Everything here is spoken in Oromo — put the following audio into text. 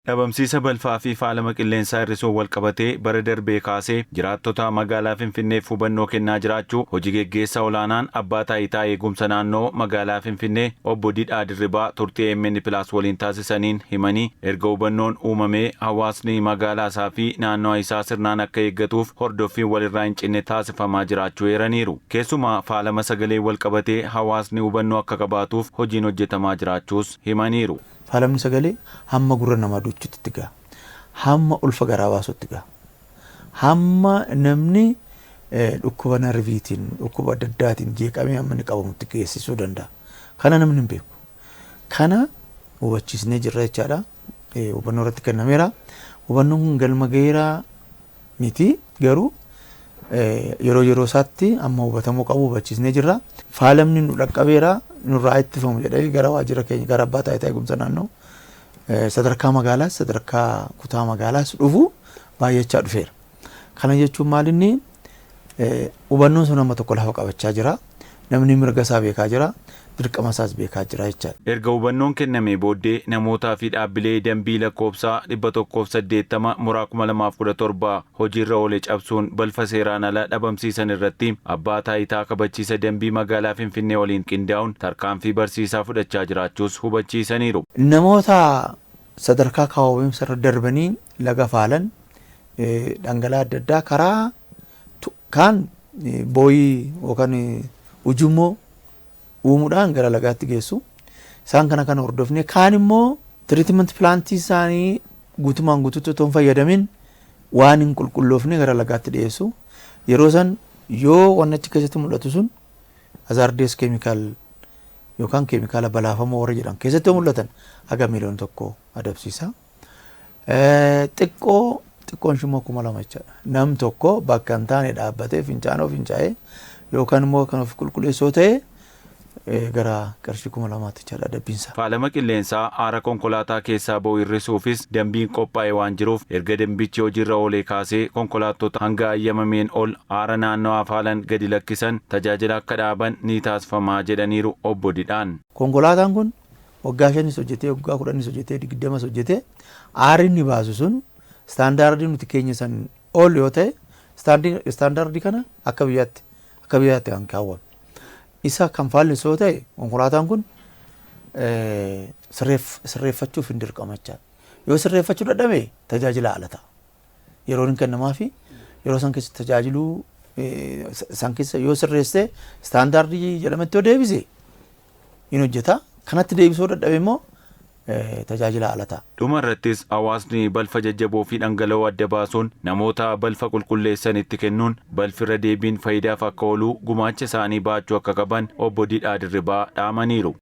Dhabamsiisa balfaa fi faalama qilleensaa hir'isuun walqabatee bara darbee kaasee jiraattota magaalaa Finfinneef hubannoo kennaa jiraachuu hojii geggeessaa olaanaan Abbaa Taayitaa Eegumsa Naannoo Magaalaa Finfinnee Obbo Didhaa Dirribaa turtii AMN Plus waliin taasisaniin himanii, erga hubannoon uumamee hawaasni magaalaa isaa fi naannawa isaa sirnaan akka eeggatuuf hordoffiin walirraa hin cinne taasifamaa jiraachuu eeraniiru. Keessumaa faalama sagaleen walqabatee hawaasni hubannoo akka qabaatuuf hojiin hojjetamaa jiraachuus himaniiru. Faalamni sagalee hamma gurra namaa duuchutti itti gaha. Hamma ulfa garaa baasutti gaha. Hamma namni dhukkuba narviitiin, dhukkuba adda addaatiin jeeqamee hamma inni qabamutti geessisuu danda'a. Kana namni hin beeku. Kana hubachiisnee jirra jechaadha. Hubannoo irratti kennameera. Hubannoon kun galma gaheera miti, garuu yeroo yeroo isaatti amma hubatamuu qabu hubachiisnee jirra. Faalamni nu dhaqqabeera, nurraa ittifamu jedhee gara waajjira keenya, gara Abbaa Taayitaa Eegumsa Naannoo sadarkaa magaalaas sadarkaa kutaa magaalaas dhufu baay'achaa dhufeera. Kana jechuun maal inni, hubannoon sun amma tokko lafa qabachaa jira. Namni mirga isaa beekaa jira. Dirqama isaas beekaa jira jechaadha. Erga hubannoon kennamee booddee namootaa fi dhaabbilee dambii lakkoofsa 180 muraa 2017 hojiirra oole cabsuun balfa seeraan ala dhabamsiisan irratti Abbaa Taayitaa Kabachiisa Dambii Magaalaa Finfinnee waliin qindaa'uun tarkaanfii barsiisaa fudhachaa jiraachuus hubachiisaniiru. Namoota sadarkaa kaawwamiinsa irra darbanii laga faalan, dhangala'aa adda addaa karaa kaan booyii yookaan ujummoo uumuudhaan gara lagaatti geessu. Isaan kana kana hordofnee, kaan immoo treatment plantii isaanii guutumaan guutuutti otoo hin fayyadamin waan hin qulqulloofne gara lagaatti dhiyeessu. Yeroo san yoo wanni achi keessatti mul'atu sun hazardous chemical yookaan keemikaala balaafamoo warra jedhan keessatti yoo mul'atan, haga 1 miiliyoona adabsiisa. Xiqqoo xiqqoon immoo 2000 jechaadha. Nam tokko bakka hin taane dhaabbatee fincaanoo fincaa'ee yookaan immoo kan of qulqulleessoo ta'e, gara qarshii 2000tti jechaadha adabbiinsa. Faalama qilleensaa aara konkolaataa keessaa ba'u hir'isuufis dambiin qophaa'e waan jiruuf, erga dambichi hojiirra oolee kaasee konkolaattota hanga ayyamameen ol aara naannawaa faalan gadi lakkisan tajaajila akka dhaaban ni taasifamaa jedhaniiru Obbo Didhaan. Konkolaataan kun waggaa 5s hojjetee, waggaa 10s hojjetee, 20s hojjetee, aarri inni baasu sun istaandaardii nuti keenya san ol yoo ta'e, istaandaardii kana akka biyyaatti kan kaawwame. Isa kan faallisu yoo ta'e, konkolaataan kun sirreeffachuuf hin dirqama jechaadha. Yoo sirreeffachuu dadhabe, tajaajila ala ta'a. Yeroon hin kennamaafi, yeroo san keessa tajaajiluu san keessa yoo sirreessee istaandaardii jedhametti yoo deebise hin hojjeta. Kanatti deebisuu dadhabe immoo tajaajila ala ta'a. Dhuma irrattis hawaasni balfa jajjaboo fi dhangala'oo adda baasuun namoota balfa qulqulleessan itti kennuun balfi irra deebiin faayidaaf akka oolu gumaacha isaanii baachuu akka qaban Obbo Didhaa Dirribaa dhaamaniiru.